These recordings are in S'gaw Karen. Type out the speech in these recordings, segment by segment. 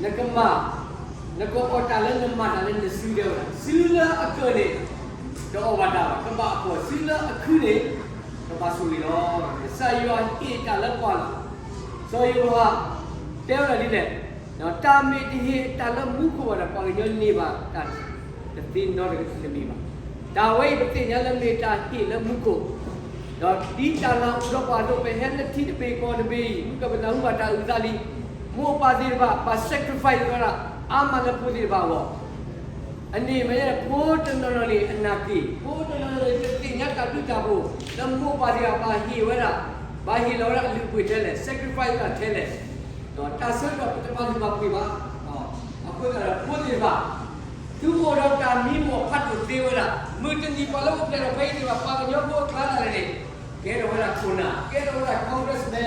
နကမၤ, နကအီၣ်တၢ်လၢနမၤတၢ်လၢနစုဒဲဝဲဒၣ်, စုလၢအကၢၢ်န့ၣ် တအီၣ်ဘၣ်တၢ်ဘၣ်, ကဘၣ်အဖှီၣ်, စုလၢအခုန့ၣ် ကဘၣ်ဆိၣ်ဂ့ၤလီၤ. ကစၢ်ယွၤဟ့ၣ်တၢ်လၢပှၤလီၤ. စီၤယိၤဟၣ်တဲဝဲဒၣ်ဒ်လဲၣ်, တၢ်မ့ၢ်တဟ့ၣ်တၢ်လၢမူခိၣ်ဘၣ်ဒီး ပှၤကညီန့ၢ်ဘၣ်တၢ်တသ့နီတမံၤဘၣ်. တၢ်ဝဲအံၤပသ့ၣ်ညါလၢမ့ၢ်တၢ်ဟ့ၣ်လၢမူခိၣ်, ဒီးဒ်တၢ်လၢအအိၣ်ဒီးပှၤအသိး ပဟဲလၢထံတဘ့ၣ်ကီၢ်တဘ့ၣ်အံၤ မုၢ်ကပနၢ်ဟူဘၣ်တၢ်အုၣ်သးလံ. မိၢ်ပၢ်သ့ၣ်တဖၣ် ဘၣ် sacrifice ဝဲဒၣ် အါမးလၢဖိသ့ၣ်တဖၣ်အဂီၢ်. အန့ၣ်မ့ၢ်ဖိတနီၤနီၤန့ၣ် အနၢ်က့ၤ, ဖိတနီၤနီၤန့ၣ် တသ့ၣ်ညါတၢ်ဘျုးတၢ်ဖှိၣ် လၢမိၢ်ပၢ်သ့ၣ်တဖၣ်ဘၣ်ဟ့ၣ်ဝဲဒၣ်, ဘၣ်ဟ့ၣ်လီၤဝဲဒၣ်အလုၢ်အပှ့ၤထဲလဲၣ်, sacrifice ဝဲဒၣ်ထဲလဲၣ်. ဒီးတၢ်ဆၢကတီၢ်ပတဘၣ်လုၢ်ဘၣ်ပှ့ၤဘၣ်. အဃိသတးဒီးဖိသ့ၣ်တဖၣ် သုအိၣ်ဒီးတၢ်မံမီၢ်ဖးဒိၣ်သ့ဝဲဒၣ်, မုၢ်တနံၤပှၤလၢအိၣ်ဖျဲၣ်ထီၣ်ဖဲအံၤသ့ၣ်တဖၣ် ပှၤကညီဖိအကျါဒၣ်လဲာ်န့ၣ် ကဲထီၣ်ဝဲဒၣ်ခိၣ်နၢ်, ကဲထီၣ်ဝဲဒၣ် congressman,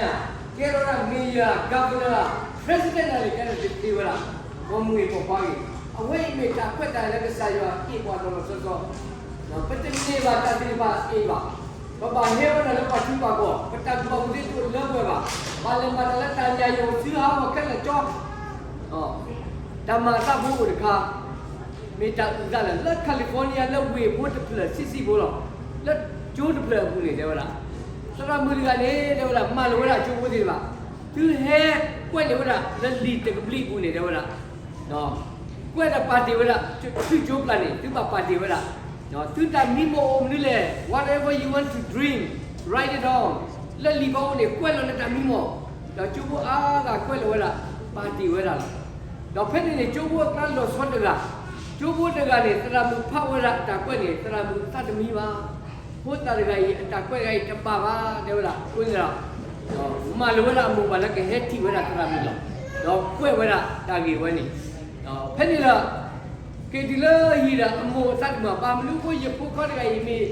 ကဲထီၣ်ဝဲဒၣ် mayor, governor, president ဒၣ်လဲာ်ကဲထီၣ်သ့ဝဲဒၣ်, ပိာ်မုၣ်ဂ့ၤပိာ်ခွါဂ့ၤ, အဝဲအံၤမ့ၢ်တၢ်ခွဲးတၢ်ယာ်လၢကစၢ်ယွၤဟ့ၣ်ပှၤလီၤလီၤဆီဆီ, ပတန့ၢ်ဘၣ်တၢ်သ့ၣ်တဖၣ်အံၤဘၣ်. ပဘၣ်ဟဲဝဲဒၣ်လၢပှၤထံပှၤကီၢ်, ပတၢ်ကူၣ်ဘၣ်ကူၣ်သ့တအိၣ်လၢပှဲၤဘၣ်, ဘၣ်လဲၤမၤတၢ်လၢတၢ်ညၣ်ယိာ်စုဟးဂီၤခဲလၢာ်ကၠီ တၢ်မၤအသးဖိအိၣ်တခါ, မ့ၢ်တၢ်အုၣ်သးလၢ လၢ California လၢဝ့ၢ်ဖိတဖျၢၣ်ဆံးဆံးဖိလီၤ. လၢကၠိတဖျၢၣ်အပူၤန့ၣ် တဲဝဲဒၣ်, သရၣ်မုၣ်တဂၤန့ၣ် တဲဝဲဒၣ် မၤလိာ်ဝဲဒၣ်ကၠိဖိသ့ၣ်တဖၣ်, သုဟဲကွဲးန့ၢ်ဝဲဒၣ်လၢလံာ်တကဘျံးအပူၤန့ၣ် တဲဝဲဒၣ် ကွဲးဒီးပာ်တ့ၢ်ဝဲဒၣ်, သုကၠိပျၢ်န့ၣ် သုဘၣ်ပာ်တ့ၢ်ဝဲဒၣ်, သုတၢ်မံမီၢ်အိၣ်မနုၤလဲၣ်, whatever you want to dream, write it down, လၢလံာ်ဘီအိၣ်န့ၣ် ကွဲးလီၤနတၢ်မံမီၢ်, ဒီးကၠိဖိအါဂၤကွဲးလီၤဝဲဒၣ်, ပာ်တ့ၢ်ဝဲဒၣ်လီၤ. ဒီးဖဲန့ၣ်န့ၣ် ကၠိဖိအကျါလီၤဆီတဂၤ, ကၠိဖိတဂၤန့ၣ် သရၣ်မုၣ်ဖးဝဲဒၣ်အတၢ်ကွဲးန့ၣ် သရၣ်မုၣ်အသးတမံဘၣ်. ဖိသၣ်တဂၤအံၤ အတၢ်ကွဲးတဂၤအံၤတဘၣ်ဘၣ် တဲဝဲဒၣ်, အဃိန့ၣ်ဒီး မၤလိာ်ဝဲဒၣ်အမိၢ်ပၢ်လၢကဟဲထံၣ်ဝဲဒၣ်သရၣ်မုၣ်လီၤ. ဒီးကွဲးဝဲဒၣ်တၢ်ဂ့ၢ်ဝဲန့ၣ်, ဖဲန့ၣ်ဒီး က့ၤတုၤလၢဟံၣ်ဒီးအမိၢ်အသးတမံဘၣ်, ဘၣ်မနုၤအဃိယဖိခွါတဂၤအံၤမ့ၢ်,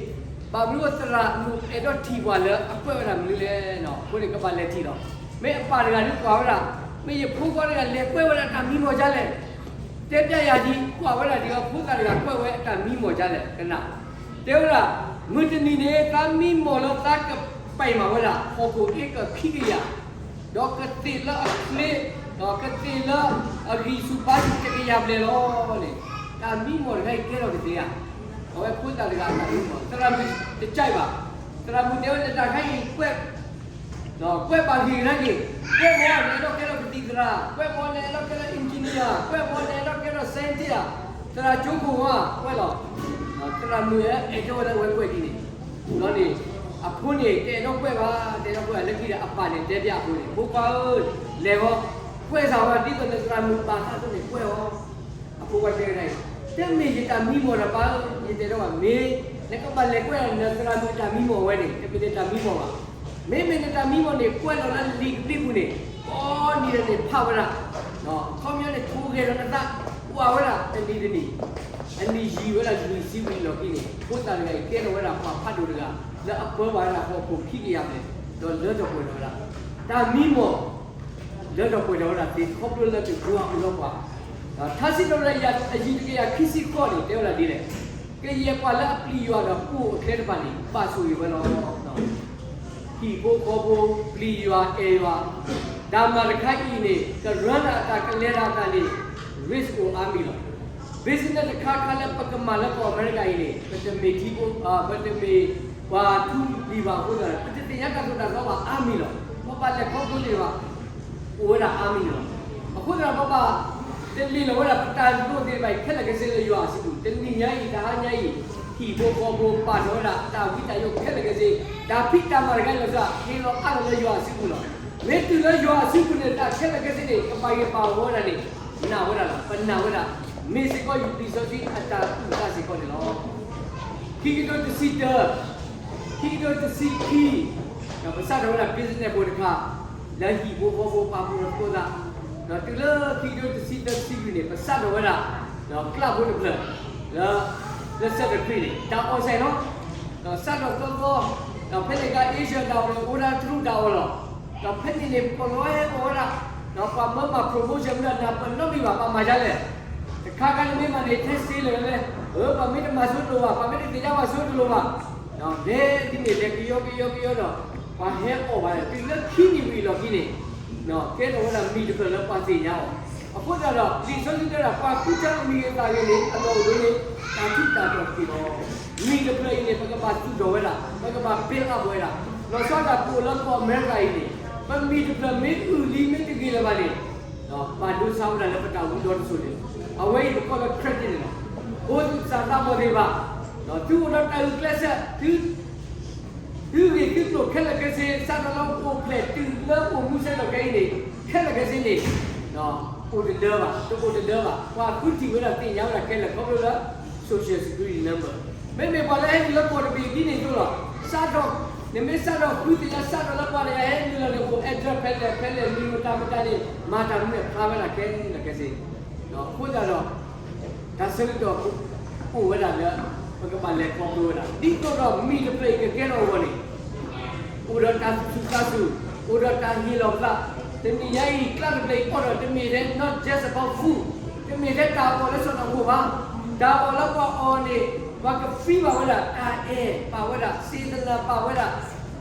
ဘၣ်မနုၤအသရၣ်မုၣ်အဲၣ်ဒိးထံၣ်ပှၤလၢအကွဲးဝဲဒၣ်မနုၤလဲၣ်. အဃိန့ၣ် ကဘၣ်လဲၤထံၣ်လီၤ. မ့ၢ်အပၢ်တဂၤဒုးကွၢ်ဝဲဒၣ်, မ့ၢ်ယဖိခွါတဂၤလဲၤကွဲးဝဲဒၣ်တၢ်မံမီၢ်ဒ်လဲၣ်, တဲပျဲယၤဒ် ကွၢ်ဝဲဒၣ်ဒ်အီၤ ဖိသၣ်တဂၤကွဲးဝဲအတၢ်မံမီၢ်ဒ်လဲၣ် ကနၣ်, တဲဝဲဒၣ်, မုၢ်တနံၤန့ၣ် သးမံမီၢ်လၢသးကပာ်မၤဝဲဒၣ် ဟီၣ်ခိၣ်အ့ကၢၢ်ခံကယၤ, ဒီးကသ့ၣ်လၢအချ့, ဒီးကသ့ၣ်လၢအဂံၢ်ဆူၣ်ဘါဆူၣ်တကယၤဘျဲၣ်လီၤန့ၣ်, တၢ်မံမီၢ်တခါအံၤကဲထီၣ်ကသ့ဧါ. အဝဲဖိသၣ်တဂၤအတၢ်မံမီၢ်, သရၣ်မုၣ်တကးဘၣ်, သရၣ်မုၣ်တဲဝဲ နတၢ်ခါအံၤကွဲး ကွဲးပာ်ဂ့ၢ်ကဒါက့ၤ, ကွဲးမီၢ်နအဲၣ်ဒိးကဲထီၣ်ကသံၣ်သရၣ်, ကွဲးမီၢ်နအဲၣ်ဒိးကဲထီၣ် engineer, ကွဲးမီၢ်နအဲၣ်ဒိးကဲထီၣ် scientist, သရၣ်ကၠိခိၣ်ဝါ ကွဲးလီၤ. သရၣ်မုၣ်အဲၣ်ဒိးဝဲလၢအဝဲကွဲးဒ်န့ၣ်, ဘျီန့ၣ် အဖိန့ၣ် တအဲၣ်ဒိးကွဲးဘၣ်, တအဲၣ်ဒိးကွဲးဘၣ်လၢခံဒီး အပၢ်န့ၣ်တဲဘၣ်အဖိန့ၣ်, ဖိခွါဧၢ, လဲၤဃီ, ကွဲးစၢ်ဝဲ ဒ်သိးနသရၣ်မုၣ်ပာ်သးအသိးန့ၣ်ကွဲးအီၤ. အဖိခွါတဲဝဲဒၣ်အံၤ, တမ့ၢ်ယတၢ်မံမီၢ်ဒီးပၢ်ဧၢ, ယတအဲၣ်ဒိးဘၣ်, မ့ၢ်နကဘၣ်လဲၤကွဲးနသရၣ်မုၣ်အတၢ်မံမီၢ်ဝဲန့ၣ် တမ့ၢ်နတၢ်မံမီၢ်ဘၣ်. မ့မ့ၢ်နတၢ်မံမီၢ်န့ၣ် ကွဲးလီၤလၢလံာ်ကဘျံးပူၤန့ၣ် ကိးနံၤဒဲးန့ၣ်ဖးဝဲဒၣ်, အခီပညီန့ၣ် ထိဂဲၤဒီးနသး, ကွၢ်ဝဲဒၣ်တနံၤတနံၤ, အနံၤယံာ်ဝဲဒၣ်လွံၢ်ဆံဝံၤအလီၢ်ခံန့ၣ် ဖိသၣ်တဂၤအံၤ ကဲထီၣ်ဝဲဒၣ်ပှၤဖးဒိၣ်တဂၤ လၢအပၢဘၣ်ဝဲဒၣ်ဟီၣ်ခိၣ်ခံကယၤဘျဲၣ်, ဒီးလၢထီၣ်ပှဲၤထီၣ်ဝဲဒၣ်, တၢ်မံမီၢ် လၢထီၣ်ပှဲၤထီၣ်ဝဲဒၣ်သ့ၣ်ခီဖျိလၢကယွၤအုၣ်လီၤပှၤ, ထါစံးထီၣ်ပတြၢၤအယံၤတကယၤခံဆံဃိးန့ၣ် တဲဝဲဒၣ်ဒ်လဲၣ်, ကယဲၢ်ပှၤလၢအပျံၤယွၤဒီးကူၣ်အကျဲတဖၣ်န့ၣ် ဘၣ်ဆိၣ်ဂ့ၤဝဲလီၤ. ဟံၣ်ဖိဃီဖိ ပျံၤယွၤအဲၣ်ယွၤ, တၢ်မၤတခါအံၤန့ၣ် ကရၢလၢအတၢ်ကလဲၤတၢ်အသးန့ၣ် risk အိၣ်အါမံၤလီၤ. business တခါခါလၢပကမၤလၢကီၢ်အမဲရကၤအံၤန့ၣ် ပတမ့ၢ်ထံဖိ, ပတမ့ၢ်ပှၤထူလံၤဘၣ်အဃိသတး ပတသ့ၣ်ညါတၢ်သိၣ်တၢ်သီဘၣ်အါမံၤလီၤ. ပဘၣ်လဲၤခီဖျိသ့ၣ်တဖၣ် အိၣ်ဝဲဒၣ်အါမံၤန့ၣ်လီၤ. အဃိသတး ပဘၣ်တလ့ၢ်လီၤဝဲဒၣ်ပတၢ်လိၣ်သ့ၣ်တဖၣ်အံၤခဲလၢာ်ခဲဆ့လၢယွၤအစုပူၤ, တနံၤညါအံၤ တဟါညါအံၤ ဟံၣ်ဖိဃီဖိပာ်ထီၣ်ဝဲဒၣ်တၢ်ဝံတၢ်ယိးခဲလၢာ်ခဲဆ့, တၢ်ဖံးတၢ်မၤတခါအံၤလီၤစၢ် ဟ့ၣ်လီၤအါထီၣ်လၢယွၤအစုပူၤလီၤ. မ့ၢ်တုၤလၢယွၤအစုပူၤန့ၣ် တၢ်ခဲလၢာ်ခဲဆ့န့ၣ် ကပာ်ဂ့ၤပာ်ဝီဝဲဒၣ်န့ၣ် နာ်ဝဲဒၣ်လီၤ. ပနာ်ဝဲဒၣ် မ့ၢ်စ့ၢ်ကီးယွၤလံာ်စီဆှံအတၢ်အုၣ်သးစ့ၢ်ကီးန့ၣ်လီၤ. ခံကထိတဆံတၢ, ခံကထိတဆံခံ, ဒီးပစးထီၣ်ဝဲဒၣ် business ဖိတခါ လၢဟံၣ်ဖိဃီဖိပာ်ဖှိၣ်ဒီးသကိးသး, ဒီးတုၤလၢခံကထိတဆံသၢတဆံလွံၢ်န့ၣ် ပစးထီၣ်ဝဲဒၣ် ဒီးကျးဖိတဖျၢၣ် လၢ လၢ Sacred Creek န့ၣ် တၢ်အီၣ်စဲးလီၤ. ဒီးစးထီၣ်သီသီ, ဒီးဖဲန့ၣ်အခါ Asia တၢ်အီၣ်န့ၣ် အိၣ်ဒၣ်တရူးတၢ်အီၣ်လီၤ. ဒီးဖဲန့ၣ်န့ၣ် ပှၤလီၤဟဲအီၣ်ဝဲဒၣ်, ဒီးပှၤမၢမၤ promotion ဝဲဒၣ် နၢ်ပၢၢ်နီတမံၤဘၣ် ပှၤမၤဒ်လဲၣ်. တခါခါန့ၣ်မ့ၢ်မၤန့ၣ် ထဲစ့လၢာ်လဲၣ်, အၢ ပှၤမ့ၢ်တမၤဆိတလိၣ်ဘၣ်, ပှၤမ့ၢ်တသ့ၣ်ညါဘၣ်ဆိတလိၣ်ဘၣ်. လဲၤဒ်န့ၣ် လဲၤကယီကယီကယီဒီး ပှၤဟဲအီၣ်ဘၣ်ဒီး တုၤလၢခံနံၣ်ဝံၤအလီၢ်ခံန့ၣ် ကဲထီၣ်ဝဲဒၣ်မံၤတဖျၢၣ်လၢပှၤသ့ၣ်ညါအီၤ အဃိသတးဒီး လံာ်စီဆှံတဲဒၣ် ပှၤဃုထၢအမံၤအသၣ်ဂ့ၤန့ၣ် အလီၢ်အိၣ်ဒၣ်န့ၣ် တၢ်ထူးတၢ်တီၤတက့ၢ်လီၤ. မံၤတဖျၢၣ်အံၤန့ၣ် ပကဘၣ်သူၣ်ထီၣ်ဝဲဒၣ်, ပကဘၣ် build up ဝဲဒၣ်, လီၤဆီဒၣ်တၢ်ပအိၣ်လၢကီၢ်အမဲရကၤအံၤန့ၣ် ပမံၤတဖျၢၣ်မ့ၢ်အုၣ်လံမ့ၢ်တဂ့ၤလၢၤဘၣ်န့ၣ် ဘၣ်ဒိဆါဝဲဒၣ်လၢပတၢ်ဝံဒီတစိၤန့ၣ်, အဝဲအံၤပကိးလၢ credit န့ၣ်လီၤ. ဖိသၣ်သးဘီၣ်သ့ၣ်တဖၣ်, သုအိၣ်ဒီးတၢ်ဂုာ်ကျဲးစၢး, သုဂ့ၢ်သုကျိၤခဲလၢာ်ခဲဆ့ စးထီၣ်လၢအိၣ်ဖျဲၣ်တုၤလၢအိၣ်မူဆဲးဒီးခဲအံၤန့ၣ် ခဲလၢာ်ခဲဆ့န့ၣ် အိၣ်တဒၢဘၣ်, တအိၣ်တဒၢဘၣ်, ပှၤဃုထံၣ်ဝဲဒၣ်သ့ၣ်ညါဝဲဒၣ်ခဲလၢာ်ခီဖျိလၢ social security number. မ့မ့ၢ်ပှၤလၢဟဲနုာ်လၢကီၢ်တဘ့ၣ်ဒ်န့ၣ်အသိးလီၤ. စးထီၣ်, နမ့ၢ်စးထီၣ်ဃုသ့ၣ်ညါ စးထီၣ်လၢပှၤတဂၤဟဲနုာ်လီၤန့ၣ် အိၣ် address ဖဲလဲၣ်ဖဲလဲၣ် မံၤမတၤမတၤန့ၣ် မၤတၢ်မနုၤဖျါဝဲဒၣ်ခဲလၢာ်ခဲဆ့, အဃိသတးဒီး တၢ်ဆၢကတီၢ်အိၣ်ဝဲဒၣ်လၢ ပကဘၣ်လဲၤခီဖျိဝဲဒၣ် ဒ်သိးဒီးမံၤတဖျၢၣ်အံၤကကဲထီၣ်အဂီၢ်န့ၣ် အိၣ်ဒီးတၢ်သူၣ်ဆူၣ်သးဆူၣ်, အိၣ်ဒီးတၢ်ဟ့ၣ်လီၤပသး, တနံၤညါအံၤ ကျးတဖျၢၣ်အံၤအီၣ်ဒီးတမ့ၢ်ထဲ not just about food, တမ့ၢ်ထဲတၢ်အီၣ်လၢစီၢ်နီၤခိၣ်ဘၣ်, တၢ်အီၣ်လၢပှၤအီၣ်န့ၣ် ပှၤကဖံဘၣ်ဝဲဒၣ် တၢ်အဲၣ်ပာ်ဝဲဒၣ်, စ့သလၢပာ်ဝဲဒၣ်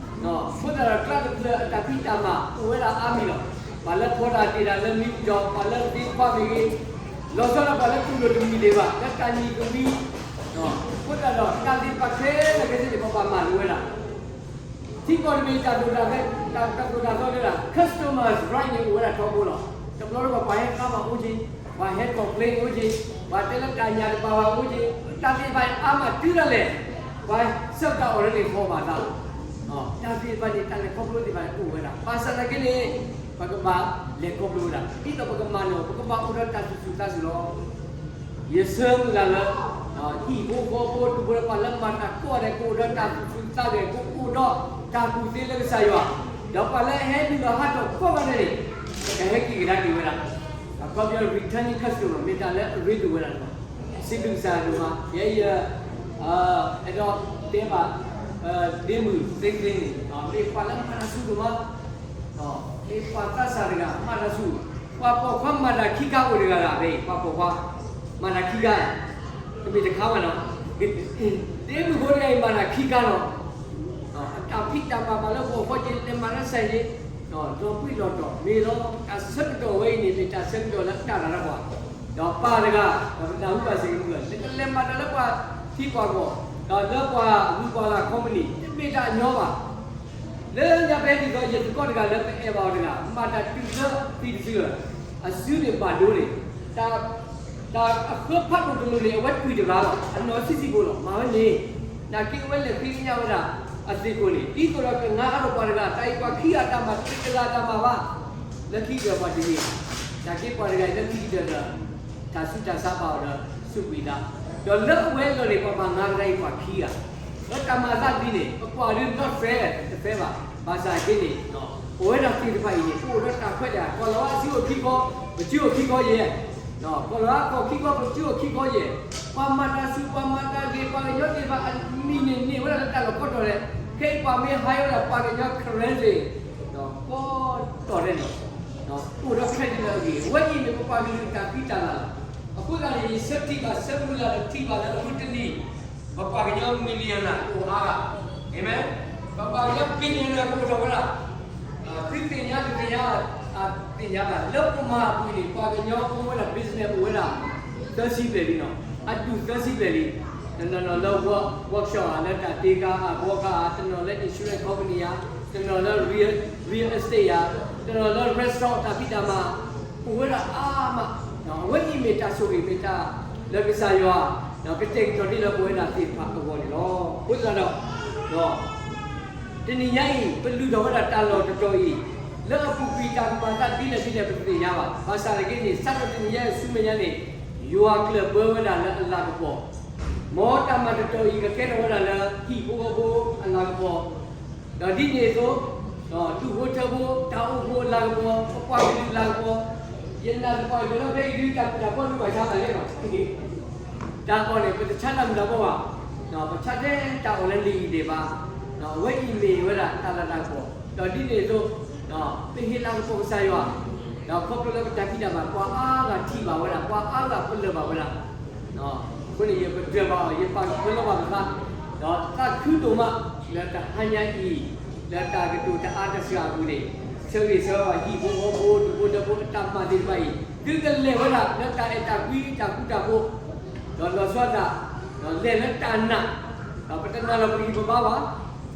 အဃိသတးဒီး ကျးတဖျၢၣ်အတၢ်ဖံးတၢ်မၤအိၣ်ဝဲဒၣ်အါမံၤလီၤ. ပှၤလၢဖီတၢ်တ့ၢ်တၢ်လၢမံၤပူၤဒီး ပှၤလၢသ့ခွါမ့ၢ်ဂ့ၤ, လီၤဆီဒၣ်ပှၤလၢတူၢ်လိာ်တမံၤဒံးဘၣ် လၢတၢ်နံၤကမှံ, အဃိသတးဒီး တၢ်သ့ၣ်တဖၣ်ခဲလၢာ်ခဲဆ့န့ၣ် ပဘၣ်မၤလိဝဲဒၣ် ထံကီၢ်တဘ့ၣ်တၢ်ဒိၣ်တၢ်တဲာ်, တၢ်ဒိၣ်တၢ်တဲာ်လၢ customers right န့ၣ် အိၣ်ဝဲဒၣ်ထီဘိလီၤ. တဘျီတခီၣ်ပှၤဟဲခါမးအိၣ်က့ၤ, ပှၤဟဲ complain အိၣ်က့ၤ, ပှၤတဲလၢတၢ်ညၣ်တဘၣ်ဘၣ်အိၣ်က့ၤ, တၢ်သ့ၣ်တဖၣ်အါမးတုၤဒၣ်လဲာ် ပှၤဆၢကတီၢ်အီၤလၢန့ၣ်ဃီဘၣ်သးလီၤ. တၢ်သ့ၣ်တဖၣ်န့ၣ် တၢ်လဲၤခီဖျိသ့ၣ်တဖၣ်န့ၣ်အိၣ်ဝဲဒၣ်. ဘၣ်ဆၣ်သနာ်က့န့ၣ် ပကဘၣ်လဲၤခီဖျိဝဲဒၣ် ဒ်သိးပကမၤန့ၢ် ပကဘၣ်အိၣ်ဒီးတၢ်သူၣ်ဆူၣ်သးဆူၣ်လီၤ. ယဆၢမုၢ်လၢ်လၢ ဟံၣ်ဖိဃီဖိ ဒူၣ်ဖိထၢဖိလၢမၤတၢ်ကိးဂၤဒဲး ကအိၣ်ဒီးတၢ်သူၣ်ဆူၣ်သးဂဲၤ ကအိၣ်ဒီးတၢ်ကူၣ်သ့လၢကစၢ်ယွၤ, ဒီးပှၤလၢအဟဲနုာ်လီၤဟးထီၣ်ကိးဂၤဒဲးန့ၣ် ကဟဲက့ၤကဒါက့ၤဝဲဒၣ်. အခီပညီ returning customer မ့ၢ်တၢ်လၢအရ့ဒိၣ်ဝဲဒၣ်န့ၣ်လီၤ. စံးဘျုးကစၢ်ယွၤဒိၣ်မး, ယဲယ အဲၣ်ဒိးတဲဘၣ် ဒ့မုၣ်သ့သ့န့ၣ် မ့ၢ်ပှၤလၢမၤတၢ်ဆူၣ်ဒိၣ်မး မ့ၢ်ပှၤသးစၢ်တဂၤ မၤတၢ်ဆူၣ်, ပှၤပိာ်ခွါမၤတၢ်ခံခါအိၣ်တဂၤဂၤဖဲအံၤ, ပှၤပိာ်ခွါ မၤတၢ်ခံခါ, တမ့ၢ်တခါဝဲနီၤ. ဒ့မုၣ်ဖိတဂၤအံၤမၤတၢ်ခံခါလီၤ. အတၢ်ဖံးတၢ်မၤဘၣ်လၢပှၤဃီက့ၤ လဲၤမၤတၢ်ဆဲးက့ၤ, လီၤဘှံးလီၤတီၤ မ့ၢ်လီၤ. တၢ်ဆၢကတီၢ်ဝဲအံၤန့ၣ် မ့ၢ်တၢ်ဆၢကတီၢ်လၢအတၢ်လၤတၢ်ပှၤ, ဒီးပၢ်တဂၤ ဒီးပနၢ်ဟူဘၣ်စ့ၢ်ကီးမုၢ်လၢ် နကလဲၤမၤတၢ်လၢပှၤထံပှၤကီၢ်, ဒီးလၢပှၤဂုၤပှၤဂၤ company တမ့ၢ်တၢ်ညီဘၣ် လၢညါဖဲဒ်သိး ယသကိးတဂၤလၢပအဲၣ်ဘၣ်အီၤတဂၤ မၤတၢ်တုၤလၢသံတစုလၢၤ, အစုန့ၣ်ဘၣ်ဒိန့ၣ်, တၢ်အဃၢဖးဒိၣ်တလိၤန့ၣ် အဝဲတွံၢ်တဘျီလီၤ. အနီၢ်ဆံးဆံးဖိလီၤ. မၤဝဲန့ၣ်, နာ်က့အဝဲလဲၤဃ့ကညးဝဲဒၣ်အသ့ၣ်ကိာ်န့ၣ် ဒ်သိးဒီးကငါအါထီၣ်ပှၤတဂၤ တၢ်အံၤပှၤခံဂၤတၢ်မၤတကလးတၢ်မၤဘၣ် လၢခံကတၢၢ်ပှၤတဟ့ၣ်, နာ်က့ပှၤတဂၤအံၤလၢခံကတၢၢ်ဒီး တၢ်ဆူးတၢ်ဆါဘၣ်အီၤဒီး စူးကွံာ်သး, ဒီးလၢအဝဲအလီၢ်န့ၣ် ပှၤမၤငါကဒါအံၤပှၤခံဂၤ, ဒီးတၢ်မၤသးဒ်န့ၣ် ပကွၢ်ဒ် not fair တ fair ဘၣ်. ဘၣ်ဆၣ်က့န့ၣ် ပဝဲဒၣ်သ့ၣ်တဖၣ်အံၤန့ၣ် ပအိၣ်ဒီးတၢ်ခွဲးတၢ်ယာ် ကီၢ်လီၤအါစုအိၣ်ခံခီ, ပစုအိၣ်ခံခီယဲၢ်, ကီၢ်လီၤအါခီၣ်ခံခီ ပစုအိၣ်ခံခီယဲၢ်, ပှၤမၤတၢ်ဆူၣ် ပှၤမၤတၢ်ဂ့ၤ ပှၤကညီသ့ၣ်တဖၣ်အမံၤန့ၣ်န့ၢ်ဝဲဒၣ်လၢတၢ်လီၢ်ကိးတီၤလဲၣ်, ခဲအံၤပှၤမ့ၢ်ဟးဝဲဒၣ်ပှၤကညီ currency ဒီးကိးတီၤလဲၣ်န့ၣ် အိၣ်ဒီး credit လၢအဂ့ၤ, အဝဲအံၤန့ၣ် ပပှၤကလုာ်တၢ်ဖံးတၢ်မၤလီၤ. အဃိသတးန့ၣ် ယဆၢထံၣ်ဘၣ်ဆၢမုၢ်လၢ်ဒီးထံၣ်ဘၣ်လၢအမုၢ်တနံၤ ပပှၤကညီ millionaire ကအိၣ်အါဂၤ, အၤမ့ၣ်, ပပှၤကညီ billionaire ကအိၣ်ထီၣ်ဝဲဒၣ်, သုသ့ၣ်ညါတသ့ၣ်ညါ, သ့ၣ်ညါဘၣ် လၢပမၤအပူၤန့ၣ် ပှၤကညီအိၣ်ဝဲဒၣ် business အိၣ်ဝဲဒၣ် သၢဆံဘျဲၣ်လံနီၤ, အဒူၣ်သၢဆံဘျဲၣ်လံ, တနီၤနီၤလၢ work, workshop ဧါ, လၢတၢ်တ့ခါ အဘီခါ တနီၤလၢ insurance company ဧါ, တနီၤလၢ real, real estate ဧါ, တနီၤလၢ restaurant တၢ်ဖံးတၢ်မၤ, အိၣ်ဝဲဒၣ်အါမး, အဝဲအံၤမ့ၢ်တၢ်ဆိၣ်ဂ့ၤ မ့ၢ်တၢ်လၢကစၢ်ယွၤ ကတဲာ်ကတီၤန့ၢ်လၢပဝဲဒၣ်သ့ၣ်တဖၣ်အဂီၢ်န့ၣ်လီၤ. အဃိသတးဒီး တနံၤညါအံၤ ပလုၢ်ထီၣ်ဝဲဒၣ်တၢ်လီၢ်တတီၤအံၤ လၢအပူၤကွံာ်တၢ်ကမၤသးဒ်လဲၣ်ဒ်လဲၣ် ပတသ့ၣ်ညါဘၣ်. ဘၣ်ဆၣ်သနာ်က့န့ၣ် စးထီၣ်တနံၤညါအံၤဆူမဲာ်ညါန့ၣ် ယွၤကျၢၢ်ဘၢဝဲဒၣ်လၢအလၤကပီၤ, မ်တၢ်မၤတတီၤအံၤ ကကဲထီၣ်ဝဲဒၣ်လၢဟံၣ်ဖိဃီဖိအလၤကပီၤ, ဒီးဒ်န့ၣ်အသိး ဒူၣ်ဖိထၢဖိ တၢ်အိၣ်ဖှိၣ်အလၤကပီၤ, ပပှၤကလုာ်အလၤကပီၤ, ယနာ်သပှၢ်ကတၢၢ်လၢဖဲအံၤဒုး တၢ်မုာ်တၢ်ဘီၣ်ဒုးဘၣ်ဆါသးလဲၣ်လီၤ. တၢ်အီၣ်န့ၣ် ပတဆါတၢ်မုာ်တၢ်ဘီၣ်ဘၣ်, ပဆါထဲတၢ်အီၣ်လၢနံၣ်အံၤဒံးဘၣ်, အဝဲအံၤမ့ၢ်ဝဲဒၣ်တၢ်လၤတၢ်ကပီၤ, ဒီးဒ်န့ၣ်အသိး ပဟ့ၣ်လၤကပီၤကစၢ်ယွၤ, ဒီးခီဖျိလၢပတၢ်ဖံးတၢ်မၤ ပှၤအါဂၤထံၣ်ဘၣ်ဝဲဒၣ်, ပှၤအါဂၤပလၢၢ်ဘၣ်ဝဲဒၣ် အဃိန့ၣ် ယပတြၢၤဘၣ်အီၤ ယပာ်ကဖၢလၢပှၤကသး, ဒီးသးခုဒိၣ်မး လၢတဟါညါအံၤ လၢတၢ်ကတိၤတအါတစှၤအပူၤန့ၣ် ဆၢဂ့ၤဆၢဝါဘၣ်ဟံၣ်ဖိဃီဖိ ဒူၣ်ဖိထၢဖိအတၢ်မၤသ့ၣ်တဖၣ်အံၤ, သုကလဲၤဝဲဒၣ်လၢတၢ်အဲၣ်တၢ်ကွံတၢ်ဃူတၢ်ဖိး, ဒီးလီၤဆီဒၣ်တၢ်, ဒီးလဲၤလၢတၢ်နာ်, ဒီးပတနာ်လီၤပဂံၢ်ပဘါဘၣ်,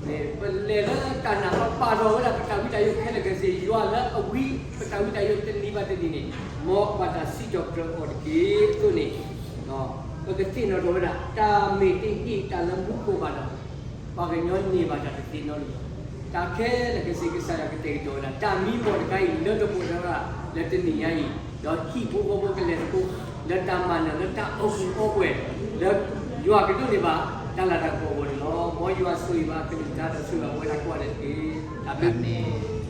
ပလဲၤလၢတၢ်နာ်ပပာ်ထီၣ်ဝဲဒၣ်ပတၢ်ဝံတၢ်ယိးခဲလၢာ်ခဲဆ့ ယွၤလၢအဝံပတၢ်ဝံတၢ်ယိးတနံၤဘၣ်တနံၤန့ၣ်, မ်ဘၣ်တၢ်စံးထီၣ်ပတြၢၤအီၤတက့ၢ်အသိးန့ၣ်, ပကသ့ၣ်နီၣ်ထီၣ်ဝဲဒၣ် တၢ်မ့ၢ်တဟ့ၣ်တၢ်လၢမူခိၣ်ဘၣ်ဒီး ပှၤကညီန့ၢ်ဘၣ်တၢ်တသ့နီတမံၤဘၣ်. တၢ်ခဲလၢာ်ခဲဆ့ကစၢ်ယွၤကတဲာ်ကတီၤဝဲဒၣ် တၢ်မံမီၢ်တခါအံၤ လၢတပိာ်ထီၣ်ဝဲဒၣ်လၢတနံၤညါအံၤ, ဒီးဟံၣ်ဖိဃီဖိကလဲၤသကိး လၢတၢ်မၤနၢၤ လၢတၢ်အီၣ်ကူအီပှဲၤ, လၢယွၤကဒိးန့ၢ်ဘၣ်တၢ်လၤတၢ်ကပီၤအဂီၢ်န့ၣ်လီၤ. မ်ယွၤဆိၣ်ဂ့ၤဘၣ်အကလုၢ်ကထါဒီးဆိၣ်ဂ့ၤဘၣ်ပဝဲဒၣ်ကိးဂၤဒဲးတက့ၢ်. အၤမ့ၣ်.